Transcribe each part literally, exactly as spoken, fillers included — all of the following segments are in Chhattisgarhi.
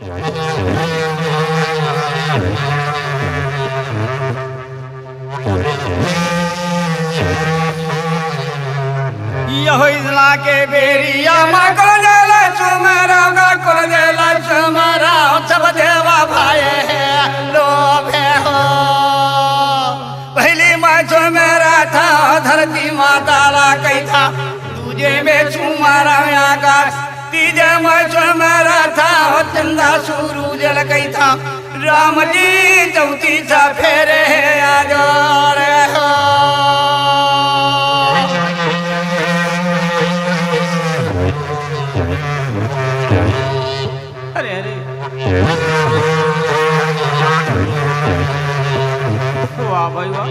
यहो इजला के बेरिया मा कोल देला चुमरा गा, कोल देला चुमरा, सब देवा भाई हे लोभे हो। पहली मा चुमरा था धरती माता ला कही था, दूजे में चुमरा आकाश, तीजे मा चुमरा था चंदा सूरज ला कही था। राम जी चौथी सा फेरे हे आजो रे हो। अरे, अरे। वाह भाई वाह।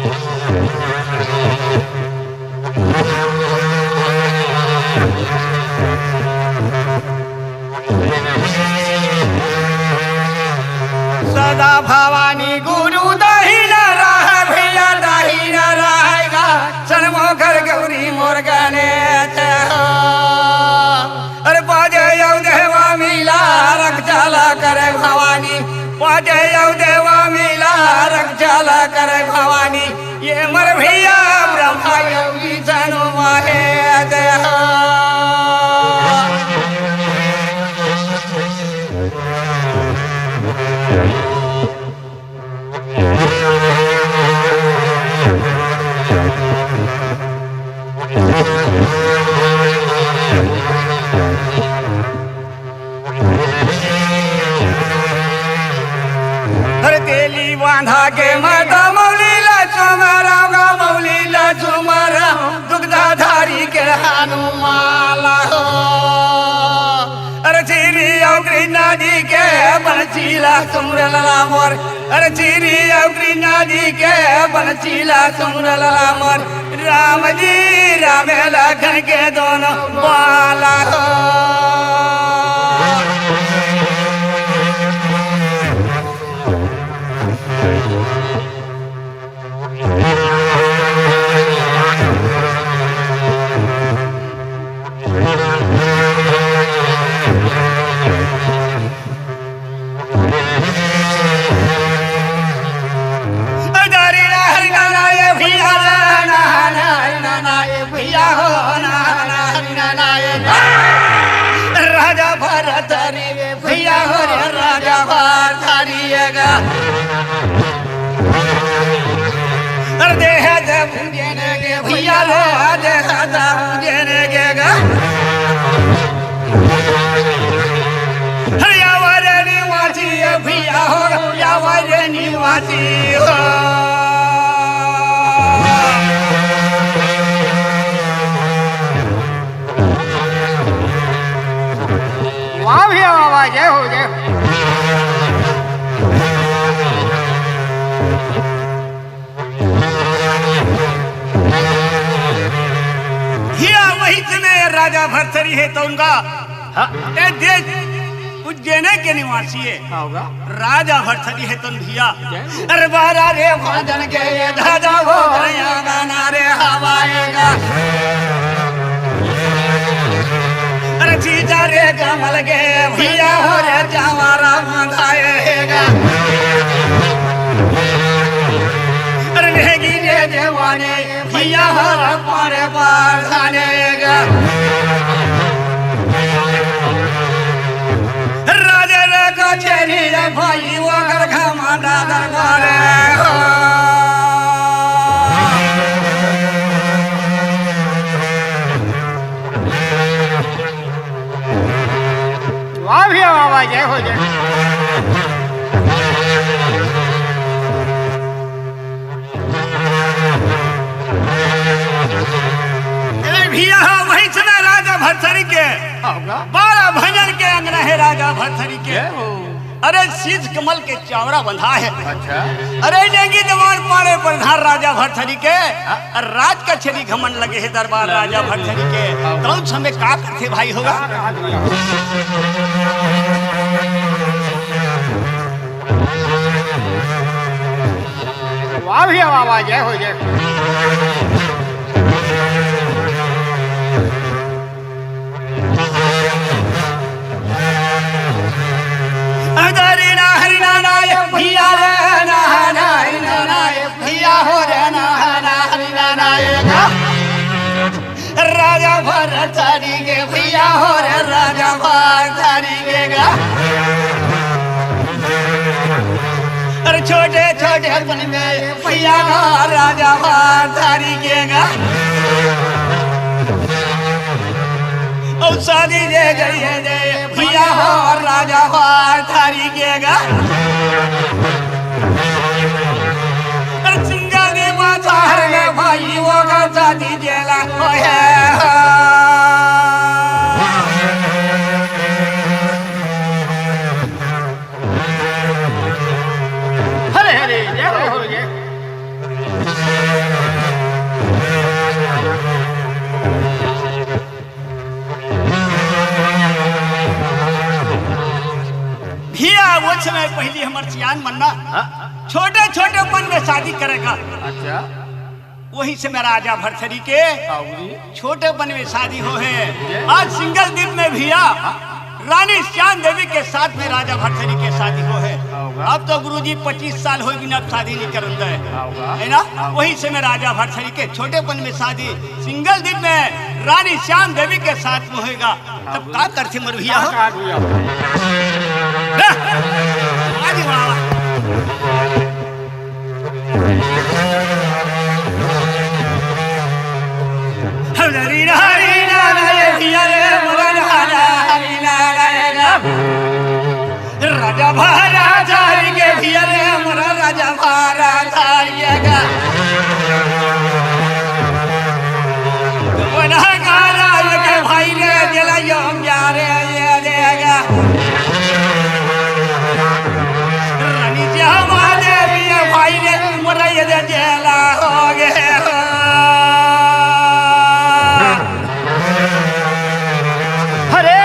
सदा भवानी गुरु दाहिना रहे भैया, दाहिना रहेगा। सनमोखर गौरी मोर गणेश हो। अरे बाजे यौ देवा मिला रख चाला करे भवानी, बाजे यौ देवा मिला रख चाला करे भवानी। ये मर भैया ब्रह्मा यौ विष्णु महेश हो। अरे तेली बांधा के मैं तो मौली ला चुमरा गा, मौली ला चुमरा, दुगदा धारी के हनुमाला हो। अरे चीरी अउ कृष्णा जी के बनचीला सुमरला मोर। अरे चीरी अउ कृष्णा जी के बनचीला सुमरला मोर। राम जी राम लखन के दोनों बाला हो। राजा भरत रे भैया हो रे राजा भरथरी गा। अरे देह दे पूजने के भैया लो, देह दे पूजने के गा। अरे यावर निवासी है भैया हो, यावर निवासी हो। वाह भैया वाह, वाह, जय हो, जय हो। हिया वही समय राजा भरथरी हे तो उनका हाँ। ए देश उज्जैने के निवासी हे। हाँ होगा। राजा भरथरी हे तो भैया। जय हो। अरे बारा रे भजन के ये दादा हो गया गाना रे हवाएगा। अरे जीजा रे कमल के भैया हो रे चावारा मंदाएगा। अरे नेगी रे देवाने भैया हो रे पारे पार धानेगा। राजा रे कचेरी रे भाई वो कर घमांडा दरबारे हो। वाह भैया वाह, वाह, जय हो, जय हो। अरे भैया, वही समय राजा भरथरी के होगा। बारह भजन के अंगना हे राजा भरथरी के। जय हो। अरे शीश कमल के चावड़ा बंधा हे। अच्छा। अरे नेगी दीवान पारे प्रधान राजा भरथरी के। हाँ। अरे राज कचेरी घमंड लगे हे दरबार राजा भरथरी के। हाँ। तो उस समय का करथे भाई होगा? वाह भैया वाह, वाह, जय हो, जय हो। अरे भैया राजा भार धारी के गा। ओ शादी दे गई है दे भैया हो राजा भार धारी के गा। अरे सिंगा दे बाजार में भाई वो का शादी जेला होए। हरे हरे, जय हो, हो, जय। भैया, वो समय पहली हमर सियान मन ना हाँ? छोटे छोटे मन में शादी करेगा। अच्छा। वही समय राजा भरथरी के हाँ, गुरुजी। छोटे मन में शादी हो है। जय। आज सिंगल दिन में भैया रानी श्याम देवी के साथ में राजा भरथरी के शादी हो है। हाँ, होगा। अब तो गुरुजी पच्चीस साल हो बिना शादी नहीं करन दे। हाँ, होगा। है ना? हाँ, होगा। वही समय राजा भरथरी के छोटे मन में शादी सिंगल दिन में रानी श्याम देवी के साथ में होएगा। तब का करथे मोर भैया हो? का भैया? वाह जी वाह। हरी हरी नारायण भैया रे, मोर नारायण हरी नारायण। राजा भारा धारी के भैया रे, मोर राजा भारा धारी के। बना गारा के भाई रे, दिला योम जा रे, ये देगा। रानी श्यामा देवी भाई रे, मोर ये दे जेला हो गए। अरे,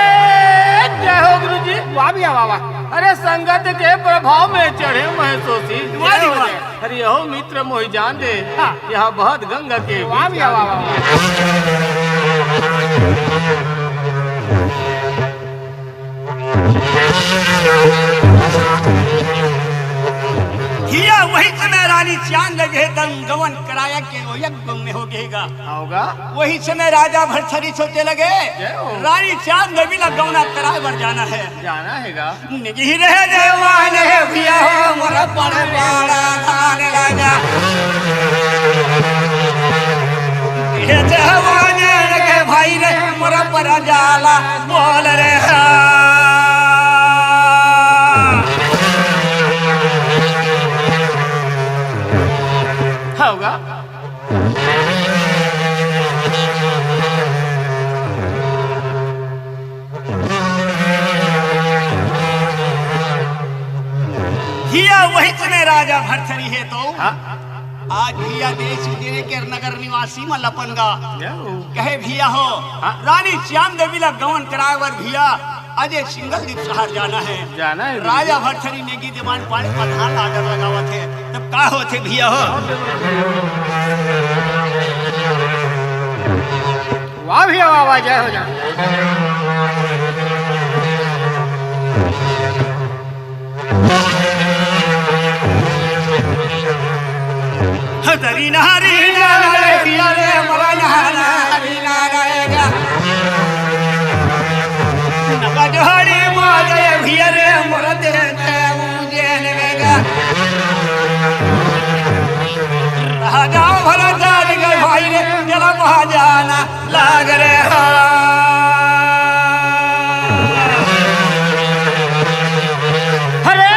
जय हो गुरुजी। वाह भैया, वाह, वाह। अरे, संगत के प्रभाव में चढ़े महसूसी। वाह जी, वाह। अरे, हो मित्र मोहि जान दे, हाँ। यह बहुत गंगा के वाह बीच भैया, का वाह, वाह, वाह। हिया वही समय रानी चांद लगे तन गवन कराया के वो यज्ञ में हो गएगा। होगा। वही समय राजा भरथरी सोचे लगे, जय हो। रानी चांद नबी ला गौना कराए बर जाना है। जाना है गा। निगिरे देवान है भैया हो मोर पर पाड़ा धान राजा। ये देवान के भाई रे मोर पर जाला बोल रे हा। होगा। हिया वही समय राजा भरथरी है तो हाँ। आज हिया देश उजरे के नगर निवासी म लपन गा। या हो। कहे भैया हो, हाँ। रानी श्याम देवी ला गवन कराए बर भैया अजय सिंगल दीप शहर जाना है। जाना है राजा भरथरी नेगी दीवान पानी प्रधान आदर लगावत है। तब का होथे भैया हो? वाह भैया वाह, वाह, जय हो, जय। हतरी नारी नारे भैया रे, मोरा नारी नारे गा। नवा जोड़ी मारे भैया रे, मोरा दे दे उजेन में गा। राजा भरत के भाई रे, जरा महाजाना लाग रे हा। अरे,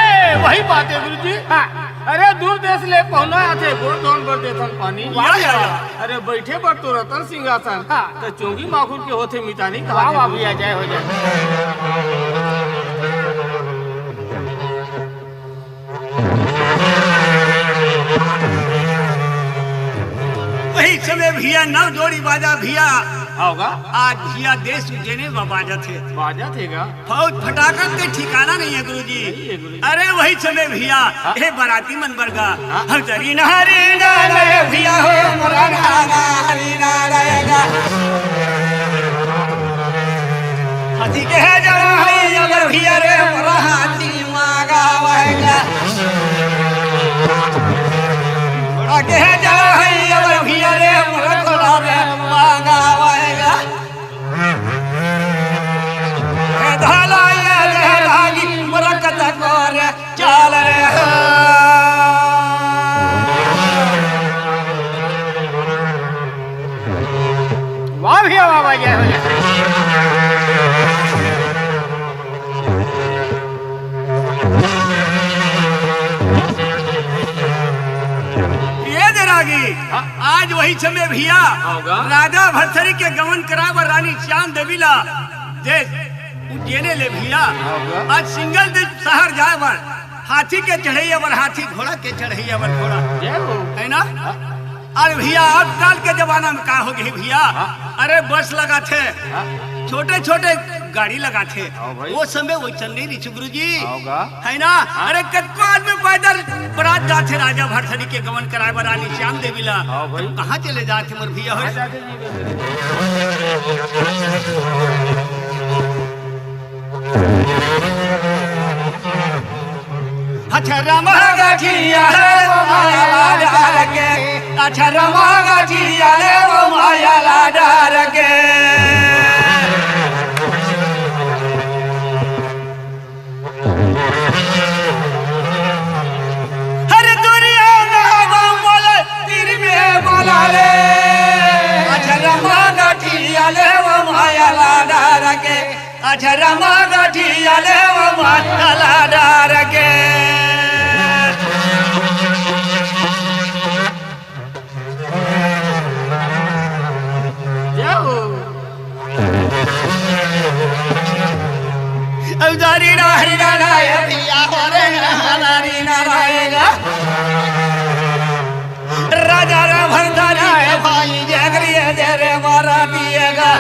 वही बात है गुरुजी। हाँ। अरे, दूर देश ले पहुना आथे, गोड़ धोन बर देथन पानी। वाह, वाह, वाह। अरे, बैठे बर तो रतन सिंहासन। हाँ। तो चोंगी माखुर के होथे मितानी कहा वाह, वाह, भैया, जय हो, जय। वही समय भैया नव जोड़ी बाजा भैया। हाँ, होगा। आज भैया देश उज्जैने में बाजत हे। बाजत हे गा? फौज फटाकत के ठिकाना नहीं है गुरुजी। नहीं है गुरुजी। अरे वही समय भैया, हाँ। हे बाराती मन बर गा। हाँ। हम चरी नहरी ना रे भैया हो, मोरा नहाना हरी ना रहेगा। हाथी के है जरा है, अगर भैया रे, मोरा हाथी मांगा वहगा। घोड़ा के है जरा है, अगर भैया रे, मोरा घोड़ा रे मांगा वहगा। हे धाला ये रे धागी, मोरा कथा को रे चाल रे। समय भैया, होगा। राजा भरथरी के गमन कराए बर रानी श्याम देवी ला देश उज्जैने ले भैया, होगा। आज सिंगल दीप शहर जाए बर हाथी के चढ़ैया बर हाथी, घोड़ा के चढ़ैया बर घोड़ा, जय हो। है ना? हाँ। अरे भैया, आजकल के जमाना में का हो गई भैया? हाँ। अरे बस लगा थे, हाँ। छोटे छोटे गाड़ी लगा थे, हाँ भाई। वो समय वो चल नहीं रही गुरु जी। होगा। है ना? हाँ। अरे कतको आदमी पैदल बरात जाथे राजा भरथरी के गमन कराए बर रानी श्याम देवी ला। हाँ भाई। तो कहाँ चले जाथे मोर भैया हो? कहाँ जाथे जी? अच्छा रमा गठिया ले वो माया ला डार के, अच्छा रमा गठिया ले वो माया ला डार के। अरे दुनिया में हम बोले, तीर में बोला रे। अच्छा रमा गठिया ले वो माया ला डार के। अच्छा रमा गठिया ले वो माया ला डार के। जय हो। अवतारी ना हरि ना राय भैया हो रे ना हरि ना राय गा। राजा रे भरथरी है भाई जगरिए दे रे मारा दिएगा।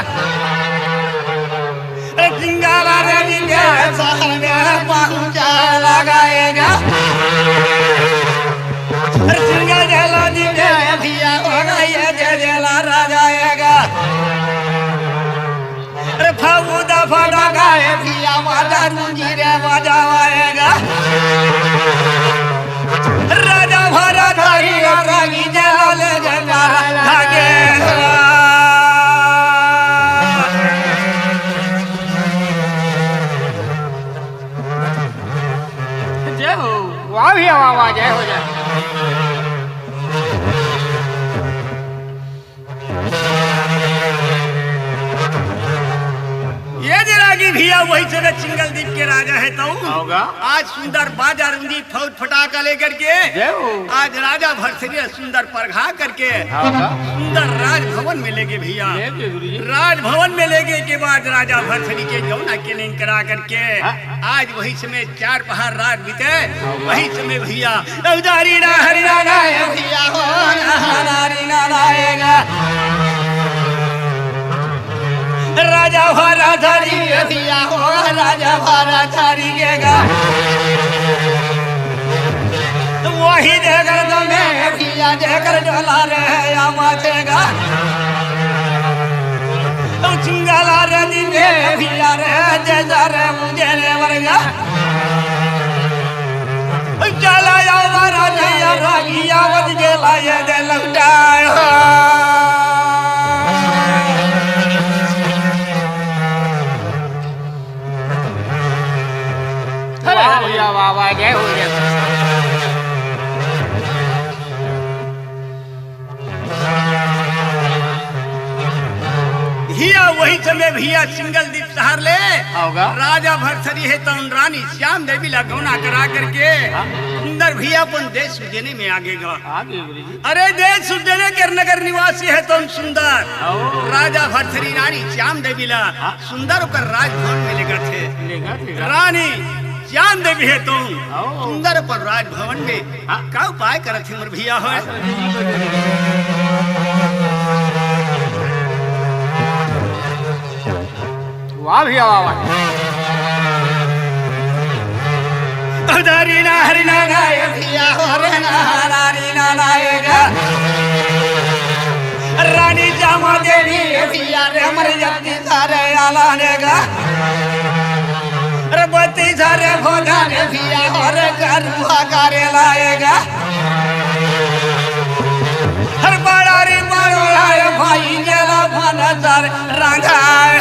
ए चिंगारा रे निंगे शहर में पहुंचा लगाएगा। अरे सिंगा जला निंगे भैया हो गई है, जय जला राजाएगा। अरे फागुदा फटाका है भैया, माता रूंजी रे बजावाएगा। राजा भरथरी रागी जला ले जयकारा भागेगा। जय हो। वाह भैया वाह, वाह, जय हो, जय हो। ये जे रागी भैया वही जगह चिंगल दीप के राजा है तो होगा। आज सुंदर बाजा रूंजी फौज फटाका लेकर के जय हो। आज राजा भरथरी सुंदर परघा करके होगा। सुंदर राजभवन में लेगे भैया। ले गए गुरुजी। राजभवन में लेगे के बाद राजा भरथरी के जौना के नहीं करा करके हाँ। आज वही समय चार पहाड़ रात बीते, वही समय भैया अवतारी ना हरि ना गाए भैया हो ना हरि ना गाएगा। राजा भरा थारी भैया हो राजा भरा थारी गेगा। वही देगर तो मैं भैया देगर डोला रे या माथेगा। चिंगाला रे नी रे भैया रे जय जा रे मुझे रे वर्गा। चला जाओ महाराज या रागिया बज गेला ये दे लौटायो। वाह भैया वाह, वाह, जय हो, जय हो। हिया वही समय भैया सिंगल दीप शहर ले होगा। राजा भरथरी है तौन रानी श्याम देवी ला गौना करा करके हाँ। सुंदर भैया अपन देश उज्जैनी में आगे गा। आगे गुरुजी। अरे देश उज्जैनी के नगर निवासी है तौन सुंदर आओ। राजा भरथरी रानी श्याम देवी ला हाँ। सुंदर ओकर राजभवन में लेगा थे। लेगा थे। रानी श्याम देवी है तौन आओ। सुंदर अपन राजभवन में हाँ। का उपाय करत हे मोर भैया हो? वाह भैया, वाह, वाह। उधारी ना हरि ना गाए भैया हो रे ना हरारी ना गाएगा। रानी जामा देवी भैया रे मर जाती सारे आलाने का। अरे बत्ती सारे भोगा रे भैया हो रे करुआ करे लाएगा। हर बड़ा रे बड़ा रे भाई जेला भनसर रंगाए।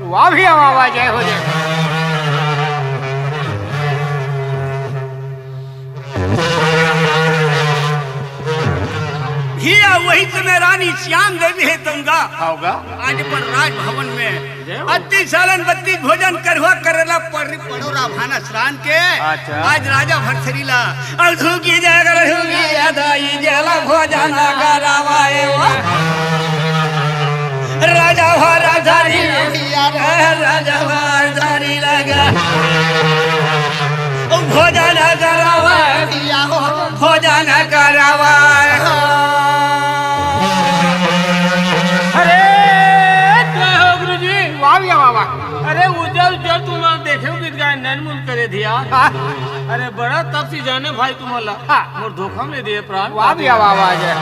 वाह भैया वाह, वाह, जय हो, जय हो। ही वही समय रानी श्याम देवी हे तुंगा। हाव गा। आज पर राजभवन में जय हो। अत्ती सालन बत्ती भोजन करवा करेला परी पड़ोरा भाना स्नान के। अच्छा। आज राजा भरथरी ला अवधू की जागर हुई या दाई जेला भोजन करावाए वा। राजा भरा धरी लगिया रे, राजा भरा धरी लगा। ओ भोजन करावा, भोजन करावा। अरे, जय हो गुरुजी। वाह भैया, वाह, वाह। अरे, उज्जर, उज्जर तुम देखे हो गीत गाए, नैन मुन करे धिया। अरे, बड़ा तप सी जाने भाई तुम्हारा। हाँ। मोर धोखा में दिए प्राण। वाह भैया, वाह, वाह, जय।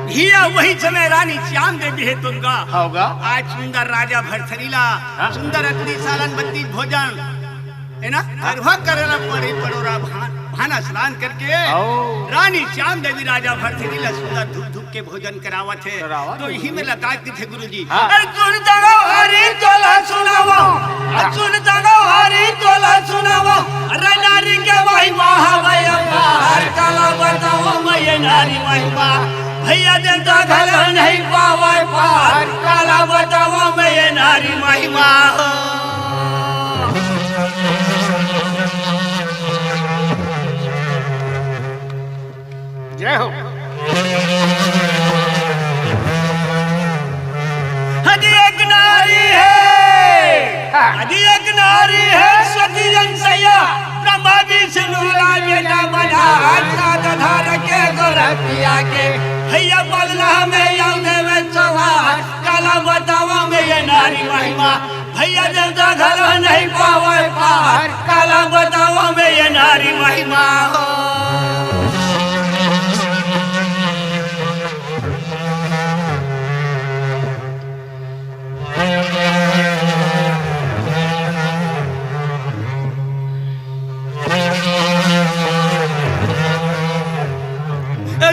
हिया वही समय रानी श्याम देवी हे तुंगा। हाव गा। आज सुंदर राजा भरथरी ला, हाँ। सुंदर अतनी सालन बत्ती भोजन, है ना? हाँ। करवा करेला परी पड़ोरा भान, भाना स्नान करके। हाव। रानी श्याम देवी राजा भरथरी ला सुंदर धूप धूप के भोजन करावत हे। करावत तो हे। इही में लताज कथे गुरुजी। हाँ। अरे सुन जगो हरी तोला सुनावो, अरे सुन जगो हरी तोला सुनावो, अरे नारी के वही महावय पार, काला बतावो मैं ये नारी महिमा, भैया जनता घला नहीं पावे पार, काला बतावो मैं ये नारी महिमा हो। जय हो। हदी एक नारी है, हाँ। हदी एक नारी है, सती जन सैया, ब्रह्मा विष्णु ला बेटा बना, सात धार के गोरखिया के, भैया बदला में यौ देवे सवार, काला बतावा में ये नारी महिमा, भैया जनता घर नहीं पावे पार, काला बतावा में ये नारी महिमा हो।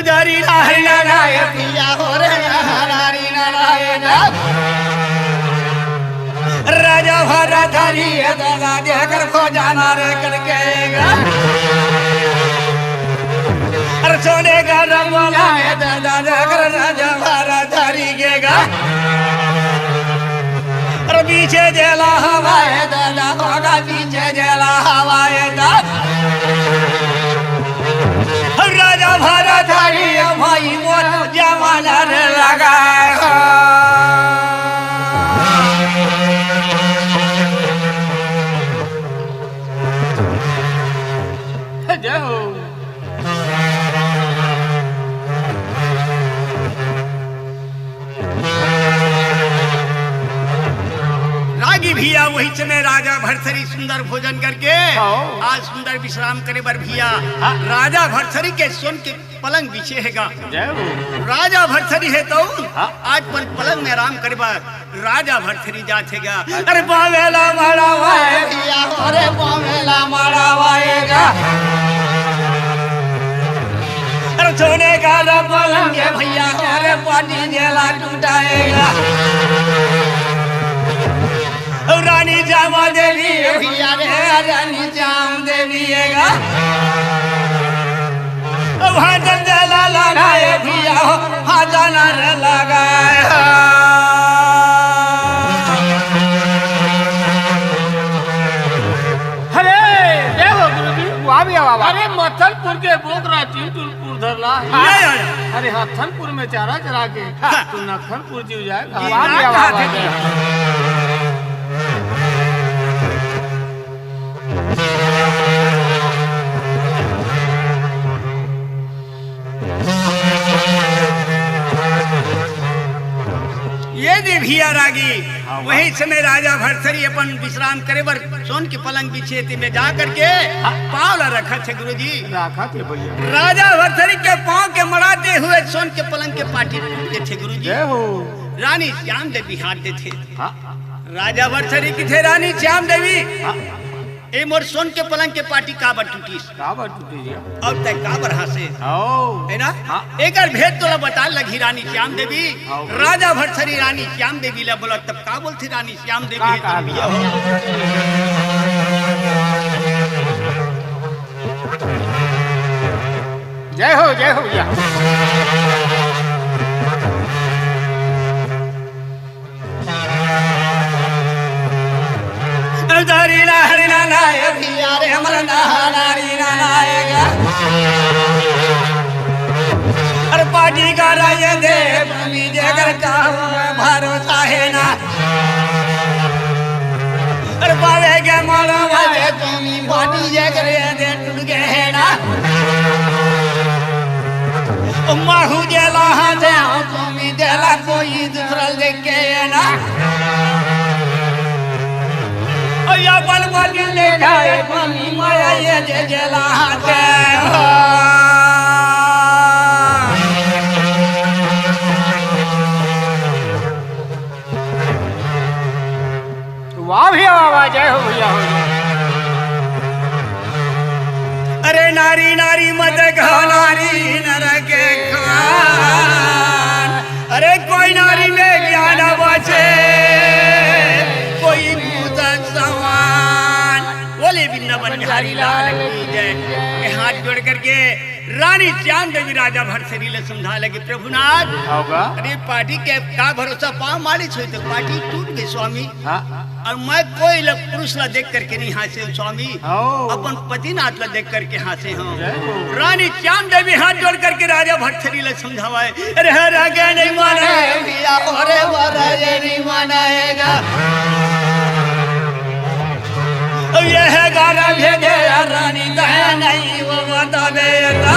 दारी नारी नारायण पिया हो रे, नारी नारायण। राजा भरा थारी है दादा, देकर खो जाना रे करके गा। अरे सोने का रंगोला है दादा, देकर राजा भरा थारी के गा। अरे पीछे जेला हवा है दादा, होगा पीछे जेला हवा है दादा। राजा भरा थारी है भाई मोर जमाना रे लगा। जय हो। रागी भैया वही समय राजा भरथरी सुंदर भोजन करके हाँ। आज सुंदर विश्राम करे बर भैया हाँ। राजा भरथरी के सोन के पलंग बिछे हे गा। जय हो। राजा भरथरी हे तो हाँ। आज पल पलंग में आराम करे बर राजा भरथरी जात हे गा। अरे पावेला मड़ावा ए भैया, अरे पावेला मड़ावा ए गा। अरे सोने का रे पलंग हे भैया, अरे पाटी जेला टूटाएगा। रानी श्यामा देवी हे भैया रे, रानी श्याम देवी हे गा। वहाँ जंजाला लगा ए भैया, वहाँ जाना रे लगा ए। अरे, जय हो गुरु जी। वाह भैया, वाह, वाह। अरे, मथनपुर के बोकरा चिंटुलपुर धरला। हाँ। अरे, हथनपुर में चारा चरा के, हाँ। तू नखनपुर जीव जाए। वाह भैया, वाह, वाह। ये दे भैया रागी, हाँ, वाह। वही समय राजा भरथरी अपन विश्राम करे बर सोन के पलंग बिछे ते में जा करके हाँ। पाँव ला रखत हे गुरुजी। रखत हे भैया। राजा भरथरी के पाँव के मड़ाते हुए सोन के पलंग के पाटी टूट गे थे गुरुजी। जय हो। रानी श्याम देवी हाथ देथे। हाँ। राजा भरथरी कथे रानी श्याम देवी। हाँ। ए मोर सोन के पलंग के पाटी काबर टूटिस? काबर टूटिस? अउ तैं काबर हाँसे? आओ। हे ना? हाँ। एकर भेद तोला बता लगही रानी श्याम देवी। आओ। राजा भरथरी रानी श्याम देवी ला बोला तब का बोलथे रानी श्याम देवी का हे कहा तुम भैया हो? ए भैया। हरि ना, हरि ना, ना, ए भैया रे, हमर ना, नारी ना, ना, ए गा। अरे पार्टी का राय दे, मम्मी जे कर का भरोसा है ना। अरे बाबे के मारो बाबे, तुमी पार्टी जे करे दे टूट गए है ना। ओ माहू जे लाहा दे, तुमी देला कोई दूसरा देख के है ना। ओ या बल बल ले जाए, तुमी माया ये जे जे लाहा दे। वाह भैया, वाह, वाह, जय हो भैया, हो जय। अरे नारी, नारी मत कहो, नारी नर के खान। अरे कोई नारी में ज्ञान बचे, कोई पूतक समान। बोले वृंदावन बिहारी लाल की जय। ये हाथ जोड़ करके रानी चांद देवी राजा भरथरी ले समझा लगे, प्रभुनाथ, होगा। अरे पार्टी के का भरोसा पाँव मालिश हुई तो पार्टी टूट गई स्वामी। हाँ। और मैं कोई ल-, पुरुष ला देख करके नहीं हंसे हूँ स्वामी, हाँ। अपन पतिनाथ ला देख करके हंसे हूँ। जय हो। रानी चांद देवी हाथ जोड़ करके राजा भरथरी ले समझावा है, अरे हर आगे नहीं माने, भैया, अरे मारा ये नहीं मानेगा। अब ये है गाना भेजे रानी दया नहीं वो बतावे ना।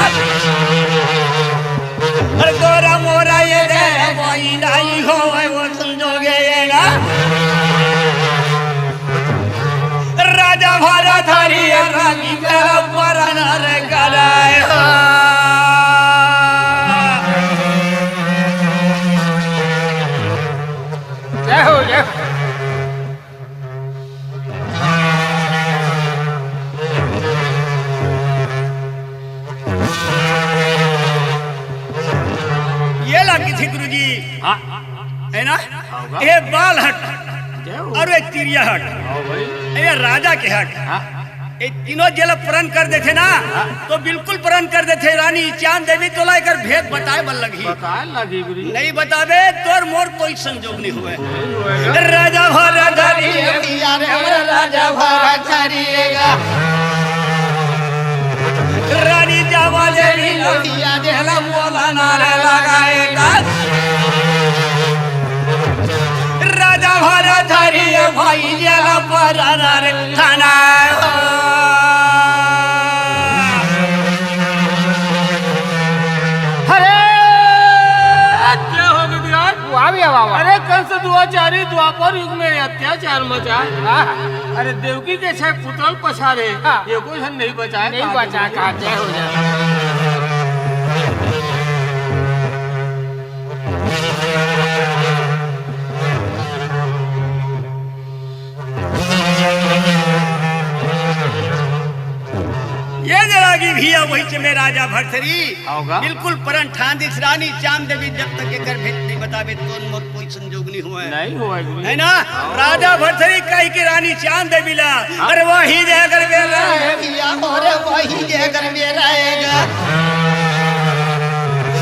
अरे तोरा मोरा ये दे कोई नहीं हो वो संजोगे ये ना। राजा भरथरी रानी तेरा परन रे कराए। जय हो, जय हो। ये लागी थी गुरुजी। हाँ। है ना? होगा। ये बाल हट। जय हो। और ये तिरिया हट। हाँ भाई। ये राजा के हट। हाँ। ये तीनों जेला प्रण कर देथे ना, हाँ। तो बिल्कुल प्रण कर देथे। रानी चांद देवी तोला एकर भेद बताए बर लगही। बताए लगही गुरु। नहीं बताबे, तोर मोर कोई संजोग नहीं हुए। नहीं हुएगा। राजा भरथरी, पिया रे, राजा भरथरी गा। रानी जावा देवी, पिया देला मोला नारे लगाएगा। राजा भरथरी भाई जेला पर थाना। अरे, क्या हो गया विराट? वाह भैया, वाह, वाह। अरे, कंस दुराचारी द्वापर युग में अत्याचार मचा। हाँ। अरे, देवकी के छह पुतल पछारे, हाँ। ये कोई हम नहीं बचा, नहीं बचा, कहा जय हो जाए। ये जरा की भी अब वही में राजा भरथरी होगा। बिल्कुल परन ठान दिस रानी चांद देवी जब तक एकर भेद नहीं बताबे तो मोर कोई संजोग नहीं हुआ है। नहीं हुआ है गुरु। है ना? राजा भरथरी कही के रानी चांद देवी ला, हाँ। अरे वही जाकर बेरा है भैया, अरे वही जाकर बेरा है।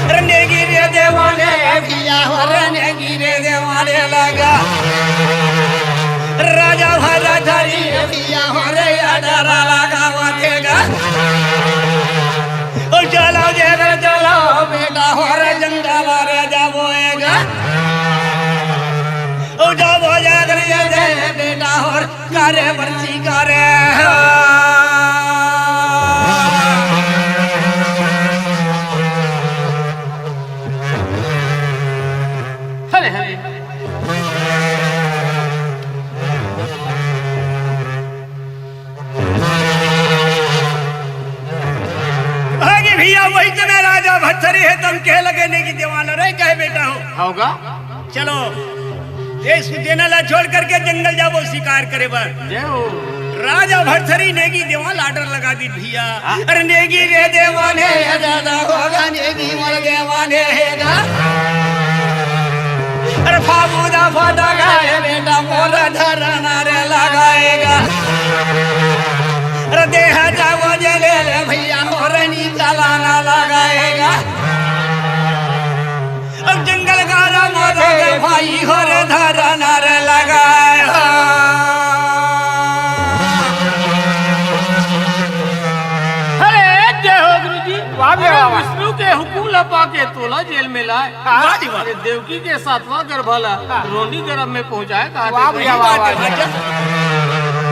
अरे नेगी रे देवाने भैया, अरे नेगी रे देवाने लगा। राजा भरथरी भैया, अरे या डरा लगा वातेगा। ओ चलो जगह चलो बेटा, अरे जंगल रे जाबो एगा। ओ जाबो जगह ये दे बेटा, अरे करे बरसी करे। हरे हरे। भागे भैया, वही समय राजा भरथरी हे, तम कहे लगे नेगी देवान रे, कहे बेटा हो। होगा। चलो, देश उज्जैन ला छोड़ करके जंगल जाबो शिकार करे बर। जय हो। राजा भरथरी नेगी देवान ला order लगा दी भैया। हाँ। अरे नेगी रे देवाने, दादा होगा नेगी मोर देवाने हेगा। अरे फाबूदा फाटा गाए बेटा मोर धरना रे लगाएगा। अरे देहा जाबो जे ले ले भैया मोर नी चलाना लगाएगा। के हुकुम ला पाके तोला जेल में लाए। वाह जी वाह। अरे देवकी के सातवां गर्भ ला हाँ। रोनी गर्भ में पहुंचाए कहा वाह थे। भैया, वाह, वाह, वाह।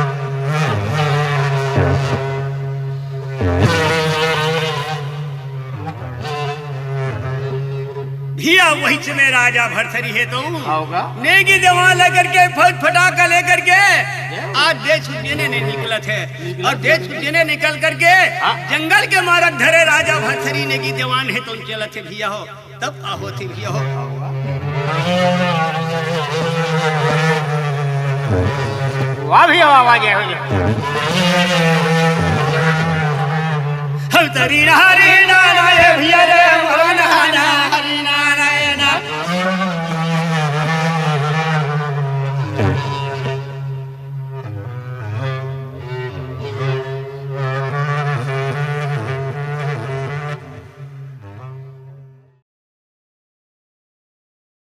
भैया वही समय राजा भरथरी हे तो आओगा। नेगी देवान लेकर के फट फटाका लेकर के आज देश उज्जैने ने निकलत हे। और देश उज्जैने निकल करके हाँ। जंगल के मारग धरे राजा भरथरी नेगी देवान हे तो चलत हे भैया हो। तब का होथे भैया हो। वाह भैया वाह, वाह जय हो जय। हम तरी नहारी ना ना ये भैया रे।